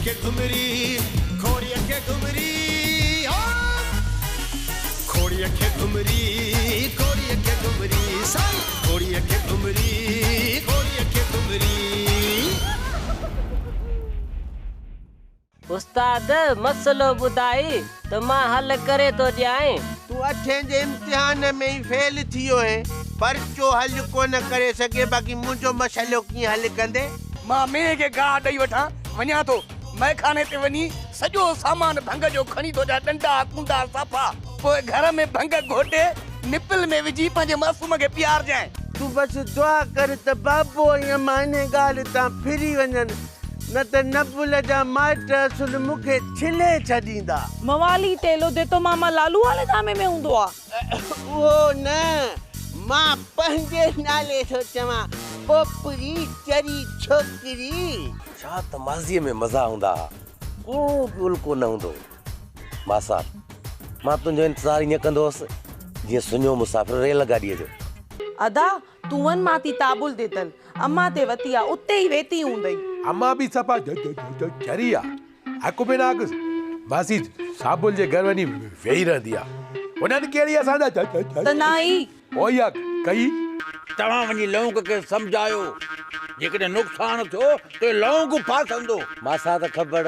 کي گهمري، گهوڙيء کي گهمري، گهوڙيء کي گهمري، گهوڙيء کي گهمري، سائين گهوڙيء کي گهمري، گهوڙيء کي گهمري. استاد مسئلو ٻڌائي ته مان حل ڪري ٿو ڏيانء. تون اٺين جي امتحان ۾ ئي فيل ٿي ويو هين، پرچو حل ڪونه ڪري سگهين، باقي منهنجو مسئلو ڪيئن حل ڪندين؟ مان مينهن کي گاهه ڏئي وٺان، وڃان ٿو مئخاني تي وڃي سڄو سامان ڀنگ جو کڻي ٿو اچان، ڏنڊا، ڪونڊا، صافا، پوء گهر ۾ ڀنگ گهوٽي نپل ۾ وجهي پنهنجي معصوم کي پيارجانء. تون بس دعا ڪر ته بابو ۽ امان انهي ڳالهه تان ڦري وڃن. نه ته نبل جا مائٽ اصل مون کي ڇلي ڇڏيندا. موالي تيلو ديتو ماما لالو والي دامي ۾ هوندو آ. اهو نه، مان پنهنجي نالي ٿو چوان، پوپري چري ڇوڪري. ڇا ته ماضيء ۾ مزا هوندا ها، ڪو به الڪو نه هوندو هو. ماسات، مان تنهنجو انتظار ائين ڪندو هوس، جيئن سڃو مسافر ريل گاڏيء جو. ادا، تون وڃ مان ٿي تابل ديتل اما تي وتي آ اتي ئي ويتي هوندئي. اما به صفا چري آ. حق بنا حق ماسي صابل جي گهر وڃي ويهي رهندي آ. انهن ڪهڙي اسان جا ته نه ئي. اهو ئي آ ڪئي. توهان وڃي لونگ کي سمجهايو. جيڪڏهن نقصان ٿيو ته لونگ ڦاسندو. ماسات کبڙ،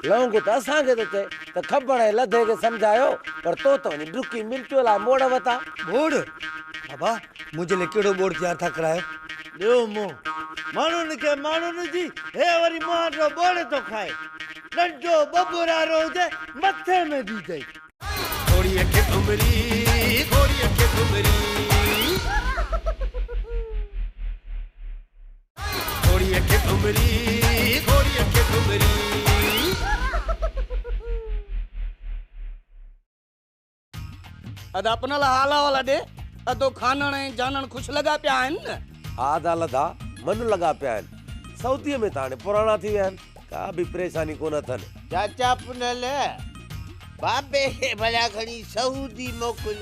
لونگ ته اسان کي ٿو چئي ته کبڙ ۽ لڌي کي سمجهايو پر تو ته وڃي ڊڪي مرچوء لاء موڙ وتا. ٻوڙ؟ بابا منهنجي لاء ڪهڙو ٻوڙ تيار ٿا ڪرايو؟ ڏيو منهن ماڻهن کي ماڻهن جي، هي وري مهانڊو ٻوڙ ٿو کائي. ڏنڊو ٻٻرارو هجي مٿي ۾ ڏجئي. گهوڙيء کي گهمري، گهوڙيء کي گهمري. گهوڙيء کي گهمري، گهوڙيء کي گهمري. ادا پنهل حال احوال ڏي. ادو خانڻ ۽ جانڻ خوش لڳا پيا آهن نه؟ ها ادا لڌا، من لڳا پيا آهن. سعوديء ۾ ته هاڻي پراڻا ٿي ويا آهن، ڪا به پريشاني ڪونه اٿن. چاچا پنهل، بابي کي ڀلا کڻي سعودي موڪل،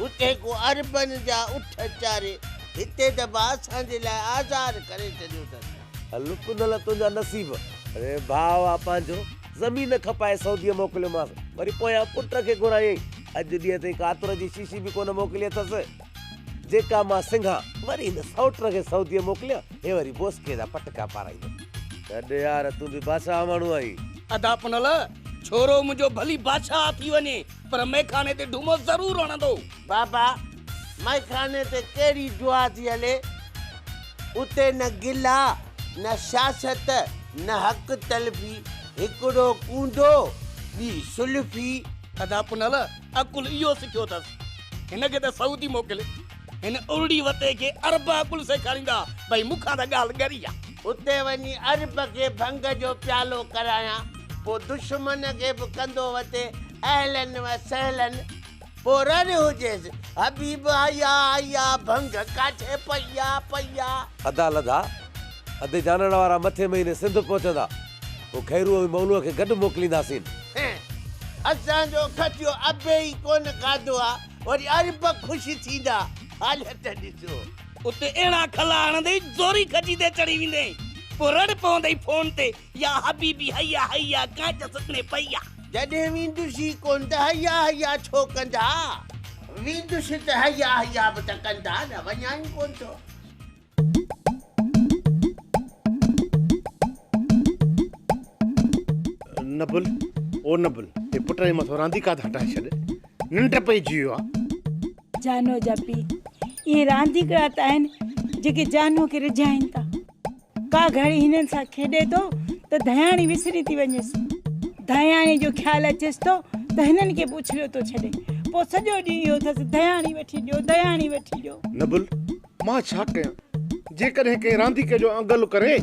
اتي ڪو عربن جا اٺ چاري، هتي ته با اسان جي لاء آزار ڪري ڇڏيو اٿس. هل پنهل تنهنجا نصيب. اڙي ڀاء آ پنهنجو. زمين کپائي سعوديء موڪليومانس، وري پويان پٽ کي گهرايائين. اڄ ڏينهن تائين ڪا عطر جي شيشي به ڪونه موڪلي اٿس، جيڪا مان سنگهان. وري هن سئوٽ کي سعوديء موڪليان، هي وري بوسڪي جا پٽڪا پارائيندو. ڇڏ يار، تون به بادشاهه ماڻهو آهين. ادا پنهل، ڇورو منهنجو ڀلي بادشاهه ٿي وڃي، پر مئخاني تي ڍومو ضرور هڻندو. بابا، مئخاني تي ڪهڙي دعا ٿي هلي؟ اتي نه گلا، نه سياست، نه حق تلفي، هڪڙو ڪونڊو، ٻي سلفي. ادا پنهل، عقل اهو سکيو اٿس. هن کي ته سعودي موڪل. هن ارڙي وتي کي عرب عقل سيکاريندا. ڀئي مون کان ته ڳالهه ڳري آ. اتي وڃي عرب کي ڀنگ جو پيالو ڪرايان، پوء دشمن کي به ڪندو وتي اهلن و سهلن. پوء رڙ هجيس، حبيب آيا آيا، ڀنگ ڪاٿي پئي آ پئي آ. ادا لڌا، ادي جانڻ وارا مٿين مهيني سنڌ پهچندا، پوء خيروء ۽ مولوء کي گڏ موڪلينداسين. هين، اسان جو کٽيو ابي ئي ڪونه کاڌو آ، وري عرب خوش ٿيندا، حالت ڏسو. اتي اهڙا کلا هڻندئي زوري کجي تي چڙهي ويندين، پوء رڙ پوندئي فون تي، يا حبيبي هيا هيا ڪانچ سڪڻي پئي آ. جڏهن ويندس ئي ڪونه ته هيا هيا ڇو ڪندا؟ ويندس ته هيا هيا به ته ڪندا نه، وڃان ئي ڪونه ٿو. نبل، او نبل، هي پٽ جي مٿو رانديڪا ته هٽائي ڇڏ، ننڊ پئجي ويو آ. جانوء جا پيء، اهي رانديڪڙا ته آهن جيڪي جانوء کي رجهائين ٿا. ڪا گهڙي هنن سان کيڏي ٿو ته ڌياڻي وسري ٿي وڃيس. ڌياڻي جو خيال اچيس ٿو ته هنن کي به اڇليو ٿو ڇڏي. پوء سڄو ڏينهن اهو اٿس ڌياڻي وٺي ڏيو، ڌياڻي وٺي ڏيو. نبل، مان ڇا ڪيان؟ جيڪڏهن ڪنهن رانديڪي جو انگل ڪري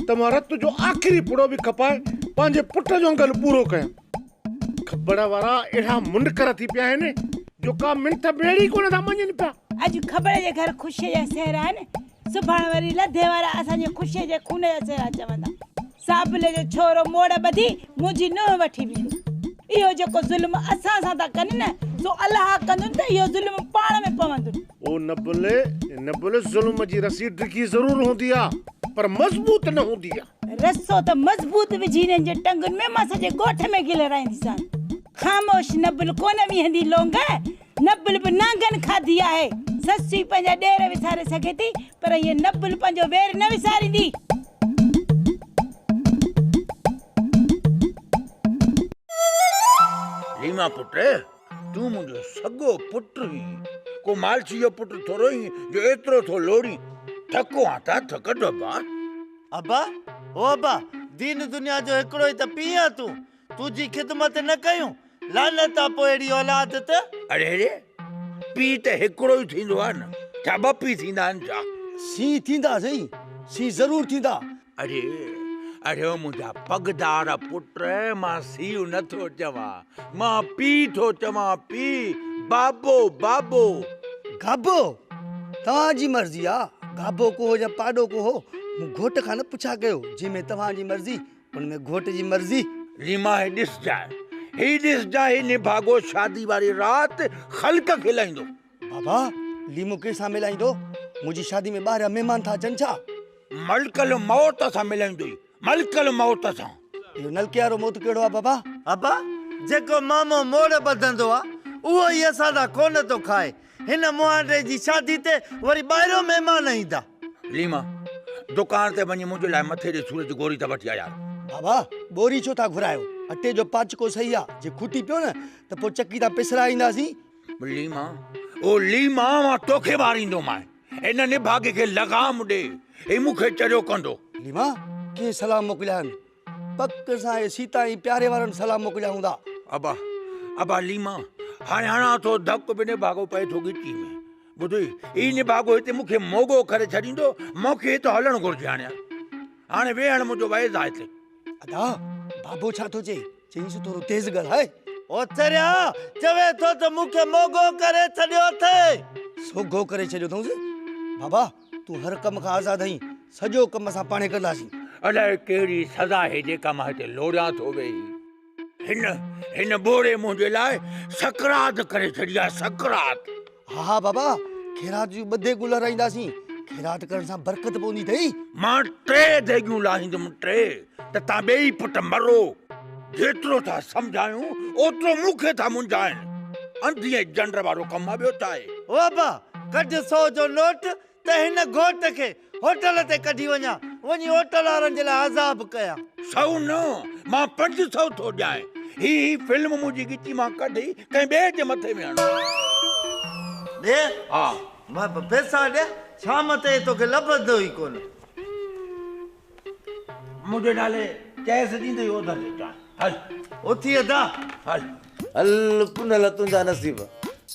ته مان رت جو آخري پڙو به کپائي پنهنجي پٽ جو انگل پورو ڪيان. کٻڙ وارا اهڙا منڪر ٿي پيا آهن جو ڪا منٿ ميڙي ڪونه ٿا مڃين پيا. اڄ کٻڙ جي گهر خوشيء جا سهرا آهن، سڀاڻ وري لڌي وارا اسان جي خوشيء جي خون جا سهرا چوندا. صابل جو ڇورو موڙ ٻڌي منهنجي نونهن وٺي ويندو. اهو جيڪو ظلم اسان سان ٿا ڪن نه، سو الله ڪندن ته اهو ظلم پاڻ ۾ پوندن. او نبل، نبل ظلم جي رسي ڊگهي ضرور هوندي آ، پر مضبوط نه هوندي آ. رسو ته مضبوط وجهي هنن جي ٽنگن ۾ مان سڄي ڳوٺ ۾ گهلرائينديسان. خاموش نبل ڪونه ويهندي لونگ، نبل به نانگن کاڌي آهي. سسئي پنهنجا ڏير وساري سگهي ٿي پر هيء نبل پنهنجو وير نه وساريندي. ليما پٽ، تون منهنجو سڳو پٽ هئين، ڪو مالشي جو پٽ ٿورو هئين جو ايترو ٿو لوڙين. ٿڪو آن ته هٿ ڪڍ ابا. ابا، او ابا، دين دنيا جو هڪڙو ئي ته پيء آن تون، تنهنجي خدمت نه ڪيون، لعنت آ پوء اهڙي اولاد ته. اڙي اڙي، پيء ته هڪڙو ئي ٿيندو آ نه، ڇا ٻه پيء ٿيندا آهن ڇا؟ سين ٿيندا سائين، سين ضرور ٿيندا. اڙي اڙي او منهنجا پڳدار پٽ، مان سيء نه ٿو چوان، مان پيء ٿو چوان، پيء، بابو، بابو. گابو، توهان جي مرضي آ، گابو ڪو هو يا پاڏو ڪو هو، مون گهوٽ کان نه پڇا ڪيو، جنهن ۾ توهان جي مرضي، ان ۾ گهوٽ جي مرضي. ليما هي ڏسجانء، هي ڏسجانء هي نڀاڳو شادي واري رات خلق کي لائيندو. بابا، ليمو ڪنهن سان ملائيندو؟ منهنجي شادي ۾ ٻاهريان مهمان ٿا اچن ڇا؟ ملڪ الموت سان ملائيندوئي، ملڪ الموت سان. اهو نلڪي وارو موت ڪهڙو آ بابا؟ ابا، جيڪو مامو موڙ ٻڌندو آ، اهو ئي اسان سان ڪونه ٿو کائي. هن مهانڊي جي شادي تي وري ٻاهريون مهمان ايندا. ليما، دڪان تي وڃي منهنجي لاء مٿي جي سور جي گوري ته وٺي آ يار. بابا، ٻوري ڇو ٿا گهرايو؟ اٽي جو پاچڪو صحيح آ، جي کوٽي پيو نه ته پوء چڪي تان پسرائي اينداسين. ليما، او ليما، مان توکي ماريندومانء. هن نڀاڳي کي لغام ڏي، هي مون کي چريو ڪندو. ليما، ڪنهن سلام موڪليا آهن؟ پڪ سان اهي سيتا ۽ پياري وارن سلام موڪليا هوندا. ابا، ابا ليما، هاڻي هڻان ٿو ڌڪ به نڀاڳو پئي ٿو ڳچي ۾. ٻڌئي، هي نڀاڳو هتي مون کي موڳو ڪري ڇڏيندو، مون کي هتان هلڻ گهرجي هاڻي. هاڻي ويهڻ منهنجو وعظ آهي هتي. ادا، بابو ڇا ٿو چئي؟ چئينس ٿورو تيز ڳالهاء. او چريا، چوي ٿو ته مون کي موڳو ڪري ڇڏيو اٿئي. سوگهو ڪري ڇڏيو اٿئونس. بابا، تون هر ڪم کان آزاد آهين. سڄو ڪم اسان پاڻهي ڪنداسين. الائي ڪهڙي سزا آهي جيڪا مان هتي لوڙيان ٿو ويهي. هن، هن ٻوڙي منهنجي لاء سڪرات ڪري ڇڏي آهي، سڪرات. ها ها بابا، خيرات جون ٻه ديڳون لهرائينداسين. خيرات ڪرڻ سان برڪت پوندي اٿئي. مان ٽي ديڳيون لاهيندم، ٽي، ته تان ٻيئي پٽ مرو. جيترو ٿا سمجهايون، اوترو مون کي ٿا منجهائين. انڌي ۽ جنڊ وارو ڪم آ، ٻيو ڇا آهي؟ او ابا، ڪڍ سو جو نوٽ ته هن گهوٽ کي هوٽل تي ڪڍي وڃان، وڃي هوٽل وارن جي لاء عذاب ڪيان. سئو نه، مان 500 ٿو ڏيانء. هي هي فلم منهنجي ڳچي مان ڪڍي ڪنهن ٻئي جي مٿي ۾ هڻ. ڏي. ها. مان پئسا ڏي، شام تائين توکي لڀندو ئي ڪونه. منهنجي نالي چئس ڏيندئي اوڌر تي چانهه. هل. اٿي ادا. هل. هل پنهل تنهنجا نصيب.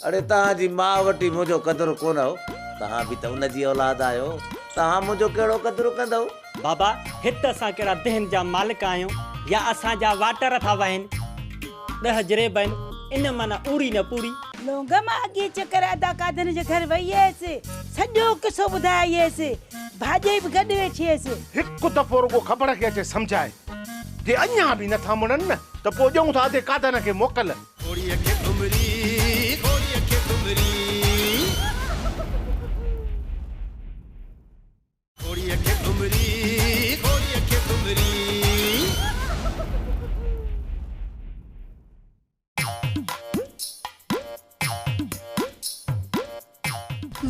اڙي توهان جي ماء وٽ ئي منهنجو قدر ڪونه هو. توهان به ته ان جي اولاد آهيو. توهان منهنجو ڪهڙو قدر ڪندؤ؟ بابا، هت اسان ڪهڙا دهن جا مالڪ آهيون يا اسان جا واٽر ٿا وهن. ڏهه جريب آهن، ان مان نه اوري نه پوري. لونگ مان اڳئين چڪر ادا قادن جي گهر وئي هيس. سڄو قصو ٻڌائي آئي هيس. ڀاڄائي به گڏ ويٺي هيس. هڪ دفعو رڳو کبڙ کي اچي سمجهائي. جي اڃا به نٿا مڙن نه ته پوء ڏيون ٿا ادي قادن کي موڪل. گهوڙيء کي گهمري، گهوڙيء کي گهمري. گهوڙيء کي گهمري، گهوڙيء کي گهمري.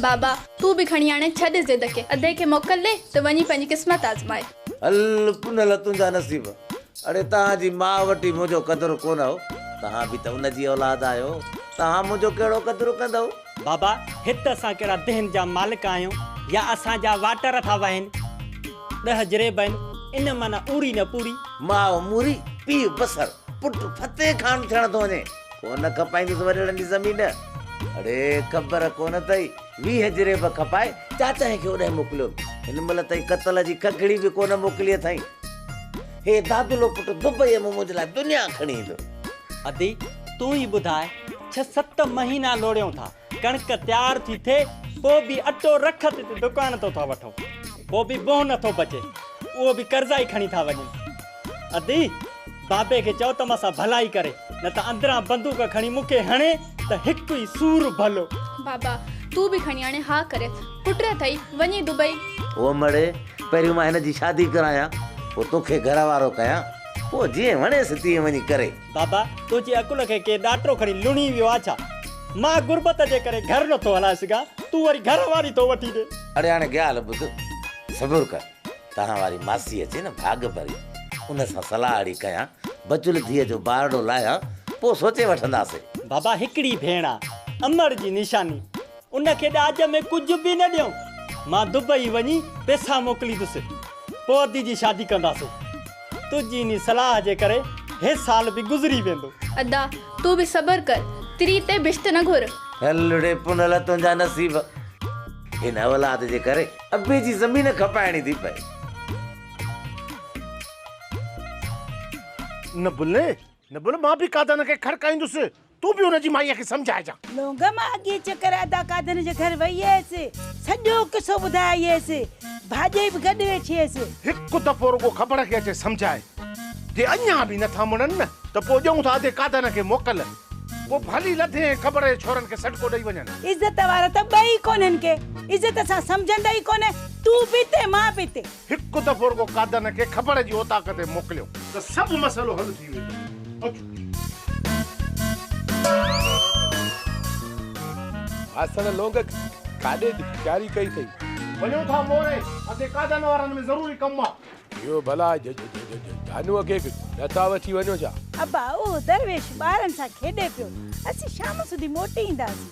بابا، تون به کڻي هاڻي ڇڏ ضد کي، ادي کي موڪل ڏي ته وڃي پنهنجي قسمت آزمائي. هل پنهل تنهنجا نصيب. اڙي توهان جي ماء وٽ ئي منهنجو قدر ڪونه هو. توهان به ته ان جي اولاد آهيو. توهان منهنجو ڪهڙو قدر ڪندؤ؟ بابا، هت اسان ڪهڙا دهن جا مالڪ آهيون يا اسان جا واٽر ٿا وهن. ڏهه جريب آهن، ان مان نه اوري نه پوري. ماء موري، پيء بصر، پٽ فتح خان ٿيڻ ٿو وڃي. ڪونه کپائيندس وڏڙن جي زمين. اڙي خبر ڪونه اٿئي، 20 جريب کپائي چاچهين کي اوڏانهن موڪليو. هن مهل تائين قتل جي ککڙي به ڪونه موڪلي اٿائين. هي دادلو پٽ دبئيء مان منهنجي لاء دنيا کڻي ايندو. ادي، تون ئي ٻڌاء، ڇهه ست مهينا لوڙيون ٿا، ڪڻڪ تيار ٿي ٿئي، پوء به اٽو رک تي دڪان تان ٿا وٺون، پوء به بنهه نٿو بچي، اهو به قرضا ئي کڻي ٿا وڃن. ادي، بابي کي چئو ته مان سان ڀلائي ڪري، نه ته اندران بندوق کڻي مون کي هڻي ته هڪ ئي سور ڀلو. بابا، تون به کڻي هاڻي ها ڪريس، پٽ اٿئي، وڃي دبئي. او مڙي، پهريون مان هن جي شادي ڪرايان. पोइ तोखे घर वारो कयां, पोइ जीअं वणेसि तीअं वञी करे। बाबा, तुंहिंजी अकुल खे के ॾाटरो खणी लुणी वियो आहे छा? मां गुरबत जे करे घर नथो हलाए सघां, तूं वरी घर वारी थो वठी ॾे। अड़े हाणे ॻाल्हि ॿुध, सब्र कर, तव्हां वारी मासी अचे न भाग भरी, उन सां सलाह अहिड़ी कयां, बचुल धीअ जो बारड़ो लाहियां, पोइ सोचे वठंदासीं। बाबा, हिकिड़ी भेण आहे, अमर जी निशानी, उनखे ॾाज में कुझु बि न ॾियूं। मां दुबई वञी पैसा मोकिलींदुसि, पोइ अदी जी शादी कंदासीं। तुंहिंजी इन सलाह जे करे हे साल बि गुज़री वेंदो। अदा, तूं बि सब्र कर, तिरी ते बिश्त न घुर। हल रे पुनल, तुंहिंजा नसीब, हिन औलाद जे करे अबे जी ज़मीन खपाइणी थी पए। न बुले न बुले, मां बि कादन खे खड़काईंदुसि, तूं बि हुनजी माईअ खे सम्झाइजां। लोंग, मां अॻे चकर अदा कादन जे घर वई हुयसि, सॼो किसो ॿुधाए आई हुयसि, भाॼई बि गॾु वेठी हुयसि। हिकु दफ़ो रुगो ख़बर खे अचे सम्झाए, जे अञा बि नथा मुड़नि न त पोइ ॾियूं था अदे कादन खे मोकल, पोइ भली लधे ऐं ख़बर जे छोरनि खे सटको ॾेई वञनि। इज़त वारा त ॿई कोन्हनि के, इज़त सां सम्झंदा ई कोन, तूं बि ते मां बि ते। हिकु दफ़ो रुगो कादन खे ख़बर जी औताक ते मोकिलियो त सभु मसइलो हल थी वेंदो। अचो आसन लोंग, काॾे तयारी कई अथई? वञूं था मोरे, अदे कादन वारनि में ज़रूरी कमु आहे। इहो भला जानूअ खे नथा वठी वञो छा? अबा, उहो दरवेश ॿारनि सां खेॾे पियो, असीं शाम सुधी मोटी ईंदासीं।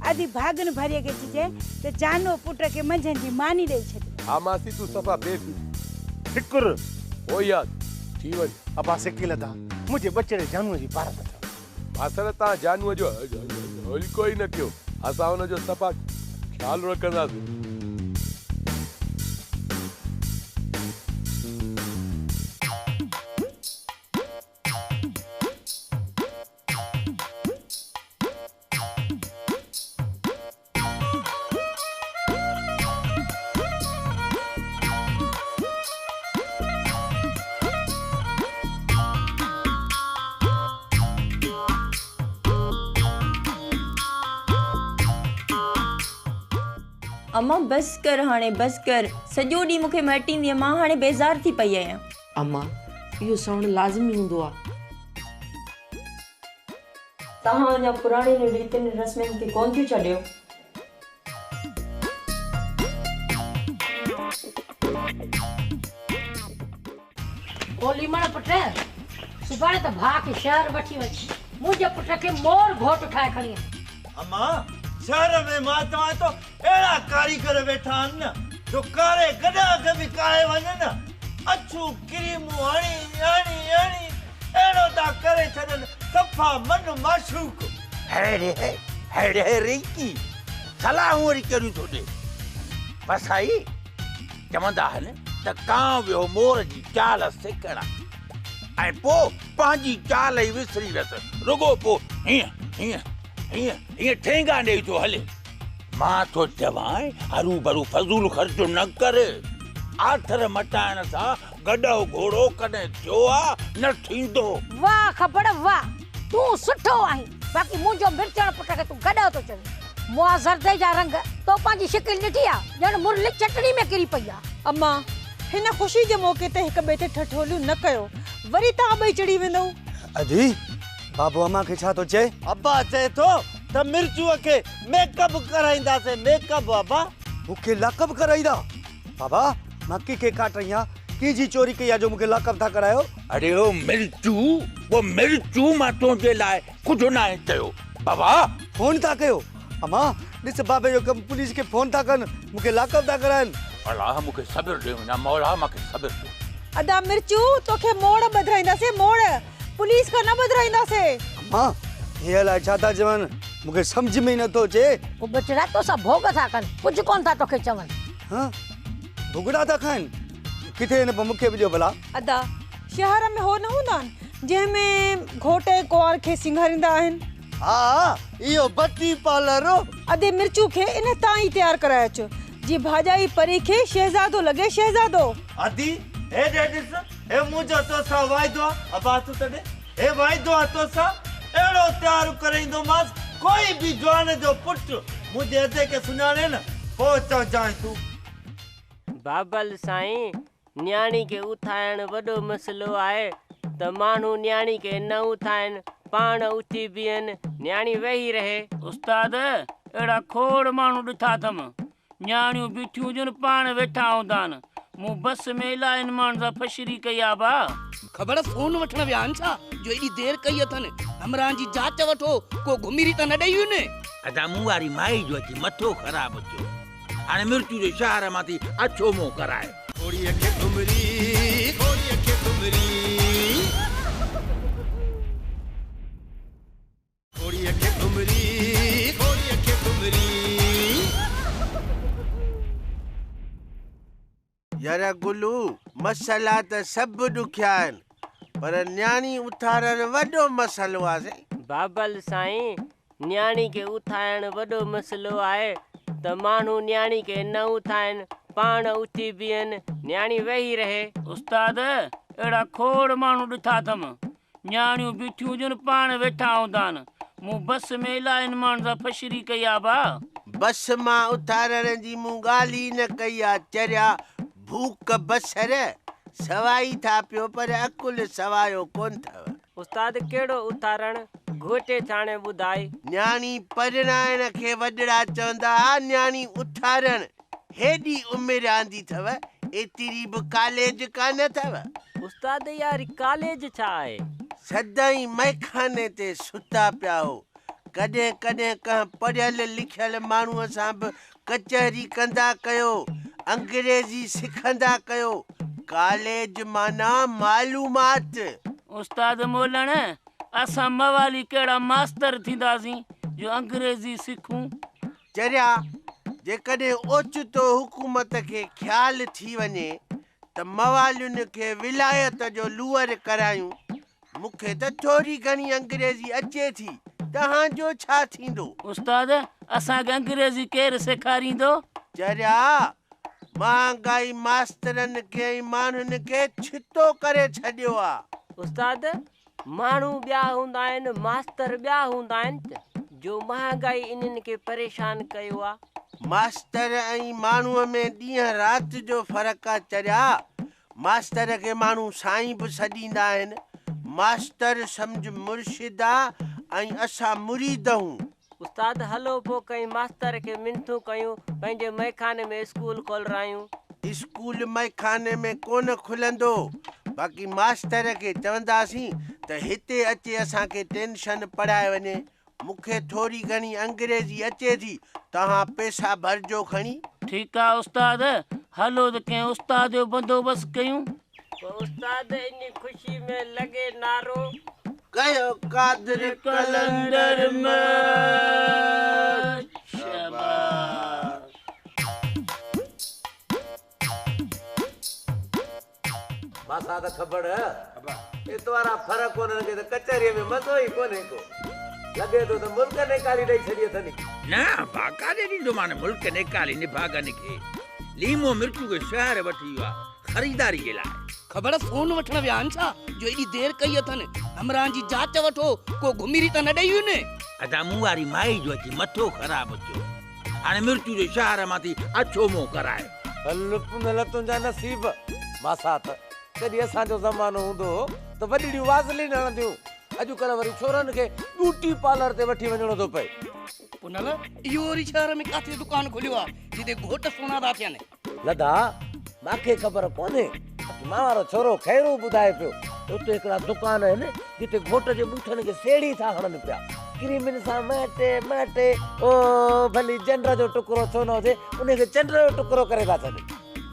आदि भागन भरीअ खे चइजांइ त जानूअ पुट खे मंझंदि जी मानी ॾेई छॾे। हा मासी, तूं सफ़ा बेफ़िक्र फिक्र हो यार थी वञ। अबा सिकी लधा, मुंहिंजे बचड़े जानूअ जी पारत अथव। मासर, तव्हां जानूअ जो हल्को ई न कयो, असां हुनजो सफ़ा ख़्यालु रखंदासीं। अम्मा बस कर, हाणे बस कर, सॼो ॾींहुं मूंखे मटींदी, मां हाणे बेज़ार थी पई आहियां। अम्मा, इहो सहणु लाज़मी हूंदो आहे। तव्हां अञा पुराणियुनि रीतियुनि रस्मनि खे कोन थियूं छॾियो? ओ लीमण पुट, सुभाणे त भाउ खे शहर वठी वञ, मुंहिंजे पुट खे मोर घोट ठाहे खणी अच। अम्मा, शहर में मां चवां थो अहिड़ा कारीगर वेठा आहिनि न, जो कारे गॾा खे बि काहे वञनि न, अछू क्रीमूं हणी हणी हणी अहिड़ो था करे छॾनि, सफ़ा मन माशूक। हेड़े हेड़े रिंकी, सलाहूं वरी कहिड़ियूं थो ॾे? बसाई चवंदा आहिनि त कां वियो मोर जी चाल सिखण, ऐं पोइ पंहिंजी चाल ई विसरी वियसि, रुगो पोइ हीअं हीअं हीअं हीअं ठेंगा ॾेई थो हले। मां थो चवां हरू भरू फज़ूल ख़र्चो न कर, आथर मटाइण सां गॾो घोड़ो कॾहिं थियो आहे न थींदो। वाह ख़बर वाह, तूं सुठो आहीं, बाक़ी मुंहिंजो मिर्चण पुट खे तूं गॾो थो चवीं। मुआ ज़रदे जा रंग, तो पंहिंजी शिकिल ॾिठी आहे, ॼण मुरली चटणी में किरी पई आहे। अम्मा, हिन ख़ुशी जे मौक़े ते हिक ॿिए ते ठठोलियूं न कयो, वरी तव्हां ॿई चिड़ी वेंदव। अदी, बाबू अम्मा खे छा थो चए? अब्बा चए थो त मिर्चूअ खे मेकअप कराईंदासीं, मेकअप। बाबा मूंखे लाकअप कराईंदा? बाबा, मां कंहिंखे काटई आहे, कंहिंजी चोरी कई आहे जो मूंखे लाकअप था करायो? अरे ओ मिर्चू, वो मिर्चू मां तुंहिंजे लाइ कुझु न आहे चयो। बाबा फोन था कयो? अम्मा ॾिस बाबे जो कमु, पुलिस खे फोन था कनि, मूंखे लाकअप था कराइनि। अलाह मूंखे सब्र ॾे, ना मौला मूंखे सब्र ॾे। अदा मिर्चू, तोखे मोड़ ॿधाईंदासीं, मोड़ पुलिस खां न ॿधाईंदासीं। अम्मा हे अलाए छा था चवनि, मूंखे सम्झ में ई नथो अचे। पोइ बचड़ा तोसां भोग था कनि, कुझु कोन था तोखे चवनि। हा भुगड़ा था खाइनि, किथे आहिनि मूंखे बि ॾियो भला। अदा शहर में हो न हूंदा आहिनि जंहिंमें घोट ऐं कुंवार खे सिंगारींदा आहिनि। हा इहो बत्ती पार्लर हो। अदे मिर्चू खे इन तां ई तयारु कराए अचो जीअं भाॼाई परी खे शहज़ादो लॻे, शहज़ादो। अदी हेॾे ॾिस, हे मुंहिंजो तोसां वाइदो आहे, अबा तूं तॾहिं हे वाइदो आहे तोसां, अहिड़ो तयारु करे ईंदोमांसि, कोई बि जवान जो पुटु मुंहिंजे अदे खे सुञाणे न, पोइ चवजांइ तूं। बाबल साईं, नियाणी खे उथाइण वॾो मसइलो आहे त माण्हू नियाणी खे न उथाइनि, पाण उथी बीहनि, नियाणी वेही रहे। उस्ताद, अहिड़ा खोड़ माण्हू ॾिठा अथमि, नियाणियूं बीठियूं हुजनि, पाण वेठा हूंदा आहिनि। मूं बस में इलाही माण्हुनि सां फशरी कई आहे भाउ। ख़बर फोन वठण विया आहिनि छा जो एॾी देरि कई अथनि? हमराहनि जी जांच वठो, को घुमिरी त न ॾेई वियुनि। अदा मूं वारी माई जो अची मथो ख़राबु थियो, हाणे मिर्चू जो शहर मां थी अछो मुंहुं कराए। घोड़ीअ खे घुमरी, घोड़ीअ खे घुमरी, घोड़ीअ खे घुमरी, घोड़ीअ खे घुमरी। यार गुलू, मसइला त सभु ॾुखिया आहिनि, पर नियाणी उथारण वॾो मसइलो आहे साईं। बाबल साईं, नियाणी खे उथाइण वॾो मसइलो आहे त माण्हू नियाणी खे न उथाइनि, पाण उथी बीहनि, नियाणी वेही रहे। उस्ताद, अहिड़ा खोड़ माण्हू ॾिठा अथमि, नियाणियूं बीठियूं हुजनि, पाण वेठा हूंदा आहिनि। मूं बस में इलाही माण्हुनि सां फशरी कई आहे भाउ। बस मां उथारण जी मूं ॻाल्हि ई न कई आहे। चरिया, भूख बसर सवाई था पियो, पर अकुल सवायो कोन अथव। उस्ताद, कहिड़ो उथारण? घोटे छाणे ॿुधाए। नियाणी परणाइण खे वॾड़ा चवंदा हुआ नियाणी उथारण। हेॾी उमिरि आंदी अथव, एतिरी बि कॉलेज कान अथव। उस्ताद, यार कॉलेज छा आहे? सदाई मैखाने ते सुता पिया हो। कॾहिं कॾहिं कंहिं पढ़ियल लिखियल माण्हूअ सां बि कचहरी कंदा कयो, अंग्रेज़ी सिखंदा कयो। कॉलेज माना मालूमात। उस्ताद मोलण, असां मवाली कहिड़ा मास्तर थींदासीं जो अंग्रेज़ी सिखूं? चरिया, जेकॾहिं ओचितो हुकूमत खे ख़्यालु थी वञे त मवालियुनि खे विलायत जो लूअर करायूं। मूंखे त थोरी घणी अंग्रेज़ी अचे थी, तव्हांजो छा थींदो? उस्ताद, असांखे अंग्रेज़ी केरु सेखारींदो? चरिया, महांगाई मास्तरनि खे ऐं माण्हुनि खे छितो करे छॾियो आहे। उस्ताद, माण्हू ॿिया हूंदा आहिनि, मास्तर ॿिया हूंदा आहिनि, जो महांगाई इन्हनि खे परेशान कयो आहे। मास्तर ऐं माण्हूअ में ॾींहुं राति जो फ़र्क़ु आहे। चरिया, मास्तर खे माण्हू साईं बि सॾींदा आहिनि। मास्तर सम्झ मुर्शिद आहे ऐं असां मुरीद हूं। उस्ताद, हलो पोइ कंहिं मास्तर खे मिंथूं कयूं, पंहिंजे मैखाने में स्कूल खोलारायूं। स्कूल मैखाने में कोन खुलंदो, बाक़ी मास्तर खे चवंदासीं त हिते अचे असांखे टेंशन पढ़ाए वञे। मूंखे थोरी घणी अंग्रेज़ी अचे थी, तव्हां पैसा भरिजो खणी। ठीकु आहे उस्ताद, हलो त कंहिं उस्ताद जो बंदोबस्तु कयूं। उस्ताद, इन ख़ुशी में लॻे नारो कयो कादिर कलंदर में। शाबाश। मासा त ख़बर एतवारा फ़र्क़ु कोन्हे लॻे त कचहरीअ में मज़ो ई कोन्हे को। लॻे थो त मुल्क निकाली ॾेई छॾी अथनि। न बाक़ाइदे ॾींदोमांनि मुल्क निकाली निभागनि खे। लीमो मिर्चू खे शहर वठी वियो आहे ख़रीदारी जे लाइ। ख़बर फोन वठण विया आहिनि छा जो एॾी देरि कई अथनि? हमराहनि जी जांच वठो, को घुमिरी त न ॾेई वियुनि। अदा मूं वारी माई जो अची मथो ख़राबु थियो, हाणे मिर्चू जो शहर मां थी अछो मुंहुं कराए। हल पुनल तुंहिंजा नसीब। मासात, जॾहिं असांजो ज़मानो हूंदो हो त वॾिड़ियूं वाज़लीन हणंदियूं, अॼुकल्ह वरी छोरनि खे ब्यूटी पार्लर ते वठी वञिणो थो पए। पुनल, इहो वरी शहर में किथे दुकान खुलियो आहे जिते घोट सोना था थियनि? लदा, मूंखे ख़बर कोन्हे, मां वारो छोरो खैरू ॿुधाए पियो उते हिकिड़ा दुकान आहिनि जिते घोट जे ॿूठनि खे सेड़ी था हणनि पिया, क्रीमिन सां महटे महटे, ओ भली चंड जो टुकड़ो छो न हुजे, उनखे चंड जो टुकड़ो करे था छॾनि।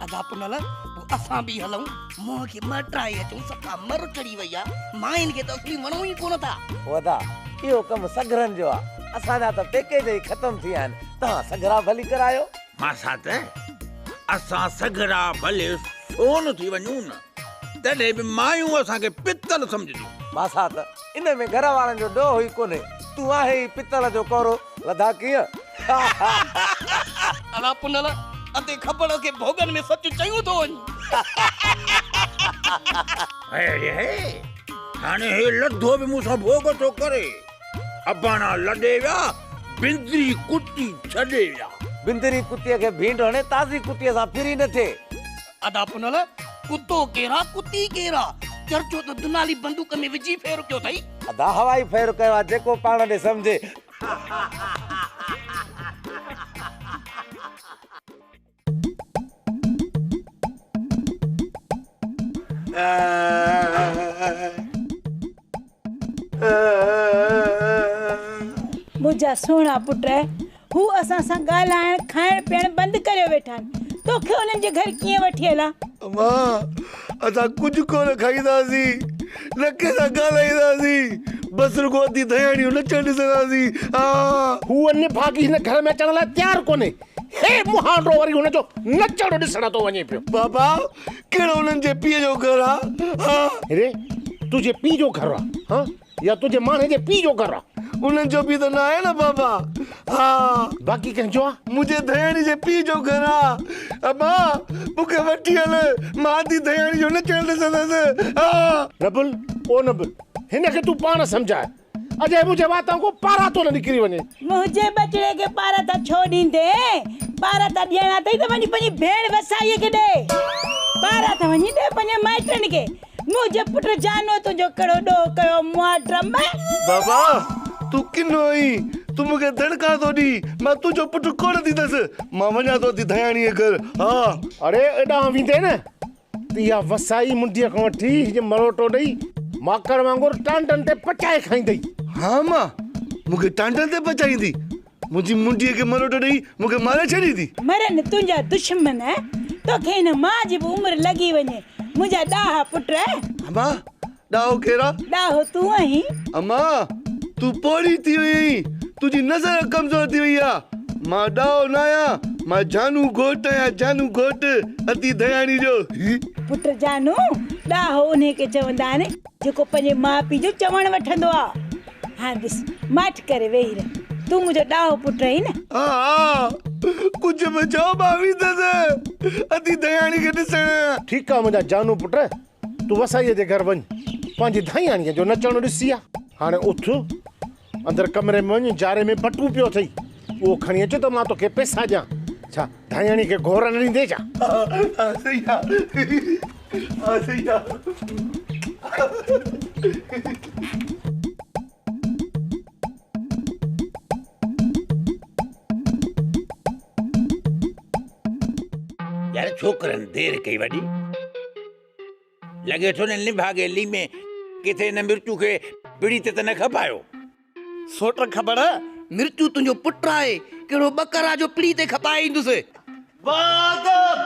अदा पुनल, पोइ असां बि हलूं, मुंहं खे मटाए अचूं, सफ़ा मर चढ़ी वई आहे, माइनि खे त असली वणूं ई कोन था। ओ अदा, इहो कमु सघरनि जो आहे, असांजा त पैकेज ई ख़तमु थी विया आहिनि, तव्हां सघरा भली करायो। मां सां त असां सघरा भले सोन थी वञूं न, तॾहिं बि मायूं असांखे पितल सम्झंदियूं। मां सां त इन में घर वारनि जो ॾोह ई कोन्हे, तूं आहे ई पितल जो कोरो, लधा कीअं? अला पुनल, अते ख़बर खे भोगनि में सच चयूं थो वञी। अरे हे, हाणे हे लधो बि मूंसां भोग थो करे। अबाणा लॾे विया, बिंदरी कुती छॾे विया। बिंदरी कुतीअ खे भींड हणे, ताज़ी कुतीअ सां फिरी न थिए। अदा पुनल, कुतो केरु आहे, कुती केरु आहे? चर्चो त दुनाली बंदूक में विझी फेर कयो अथई। अदा हवाई फेर कयो आहे, जेको पाण ॾे सम्झे। मुंहिंजा सुहिणा पुट, हू असां सां ॻाल्हाइण खाइण पीअण बंदि करे वेठा आहिनि, तोखे उन्हनि जे घर कीअं वठी हलां? अम्मा, असां कुझु कोन खाईंदासीं, न कंहिंसां ॻाल्हाईंदासीं, बसि रुगो अधी दयाणियूं नचण ॾिसंदासीं। हा, हूअ निभागी हिन घर में अचण लाइ तयारु कोन्हे। हे मुहांडो वरी हुनजो नचण ॾिसण थो वञे पियो। बाबा, कहिड़ो हुननि जे पीउ जो घर आहे? हा रे, तुंहिंजे पीउ जो घर आहे? हा, या तुंहिंजे माणे जे पीउ जो घर आहे? उन्हनि जो बि त न आहे न बाबा। हा, बाक़ी कंहिंजो आहे? मुंहिंजे दयाणी जे पीउ जो घर आहे। अम्मा, मूंखे वठी हल, मां अधी दयाणी जो नचण ॾिसंदसि। हा नबुल, ओ नबुल, हिनखे तूं पाण सम्झाए, अॼु मुंहिंजे वातां को पारातो न निकिरी वञे। मुंहिंजे बचड़े खे पाराता छो ॾींदे? पाराता ॾियणा अथई त वञी पंहिंजी भेण वसाईअ खे ॾे, पाराता वञी ॾे पंहिंजे माइटनि खे। मुंहिंजे पुट जानो तुंहिंजो कहिड़ो ॾोह कयो मुआ ड्रम? बाबा, तूं किनो आहीं? तूं मूंखे धड़का थो ॾी, मां तुंहिंजो पुटु कोन थींदसि, मां वञा थो अधी दयाणीअ घर। हा, अरे एॾां वेंदे न त इहा वसाई मुंडीअ खां वठी हीअ मरोटो ॾेई माकड़ वांगुरु टांडनि ते पचाए खाईंदई। हा मां, मूंखे टांडनि ते पचाईंदी? मुंहिंजी मुंडीअ खे मरोटो ॾेई मूंखे मारे छॾींदी? मरनि तुंहिंजा दुश्मन, तोखे हिन मां जी बि उमिरि लॻी वञे। मुंहिंजा ॾाहा पुट। अम्मा, ॾाहो केरु आहे? ॾाहो तूं आहीं। अम्मा, तूं पोड़ी थी वई आहीं, तुंहिंजी नज़र कमज़ोर थी वई आहे। मां ॾाहो न आहियां, मां जानू घोट आहियां, जानू घोट अति दयाणी जो। पुट जानू, ॾाहो उन खे चवंदा आहिनि जेको पंहिंजे माउ पीउ जो चवण वठंदो आहे। हाणे ॾिस, माठ करे वेही रह, तूं मुंहिंजो ॾाहो पुट आहीं न। हा हा, कुझु बि चओ, मां वेंदसि अति दयाणी खे ॾिसण। ठीकु आहे मुंहिंजा जानू पुट, तूं वसाईअ जे घर वञ, पंहिंजी धयाणीअ जो नचणु ॾिसी आ। हाणे उथ, अंदरि कमरे में वञ, जारे में बटू पियो अथई, उहो खणी अचो त मां तोखे पैसा ॾियां। छा धयाणी खे घोर न ॾींदे छा? हा सही आहे, हा सही आहे। यार छोकिरनि देरि कई वॾी, लॻे थो न निभागे लीमे किथे हिन मिर्चू खे पिड़ी ते त न खपायो। सोट ख़बर, मिर्चू तुंहिंजो पुटु आहे, कहिड़ो ॿकर आहे जो पिड़ी ते खपाए ईंदुसि। बादब,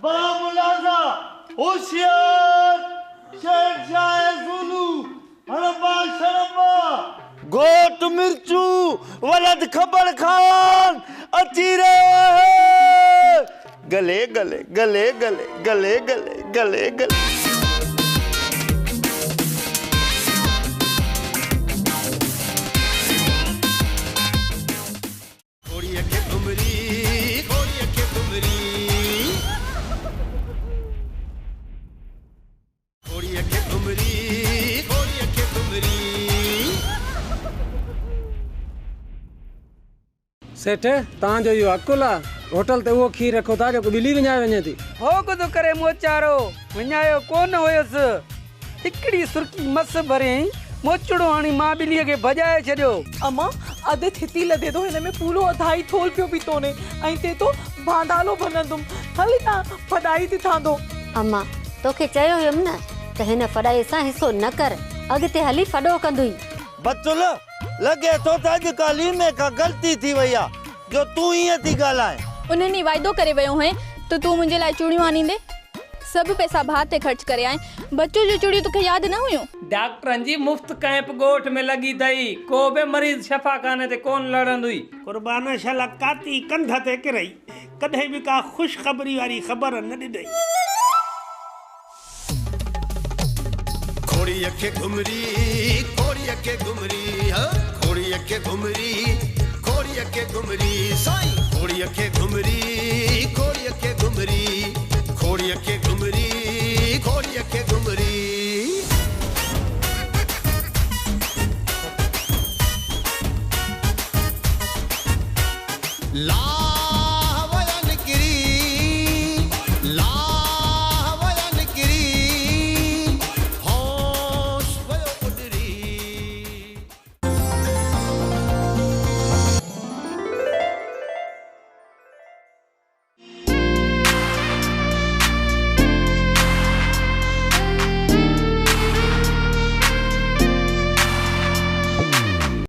बामुलाज़ा, होशियार, शहनशाह ज़ुलू, हड़बा शरबा, गोट मिर्चू, वलद खबर खान अची रहियो आहे। गले गले गले गले गले गले गले गले। सेठ, तव्हांजो इहो अकुल आहे, होटल ते उहो खीर रखो था जेको ॿिली विञाए वञे थी। भोग थो करे मोचारो, विञायो कोन हुयुसि। हिकिड़ी सुर्खी मस भरियईं, मोचड़ो हणी मां ॿिलीअ खे भॼाए छॾियो। अम्मा, अधु थिती लधे थो, हिन में पूरो अधाई थोल पियो पीतोने ऐं ते तो भांडालो भनंदुमि। हल हितां फॾाई थी थांदो। अम्मा, तोखे चयो हुयुमि न त हिन फॾाई सां हिसो न कर, अॻिते हली फॾो कंदुई। बतुल, लॻे थो त अॼु का लीमे खां ग़लती थी वई आहे जो तूं ईअं थी ॻाल्हाए। उन्हनि ॾींहुं वाइदो करे वियो हुए त तूं मुंहिंजे लाइ चूड़ियूं आणींदे, सभु पैसा भाउ ते ख़र्च करे आए। बच्चो जो चूड़ियूं तोखे यादि न हुयूं? डॉक्टरनि जी मुफ़्त कैंप ॻोठ में लॻी अथई, को बि मरीज़ शफ़ाखाने ते कोन लड़ंदो। कुर्बान शला काती कंध ते किरई, कॾहिं बि का ख़ुशख़बरी वारी ख़बर न ॾिनई। खोड़ीअ खे घुमरी, खोड़ीअ खे घुमरी, हा खोड़ीअ खे घुमरी, खोड़ीअ खे घुमरी, साईं खोड़ीअ खे घुमरी, खोड़ीअ खे घुमरी, खोड़ीअ खे घुमरी, खोड़ीअ खे घुमरी।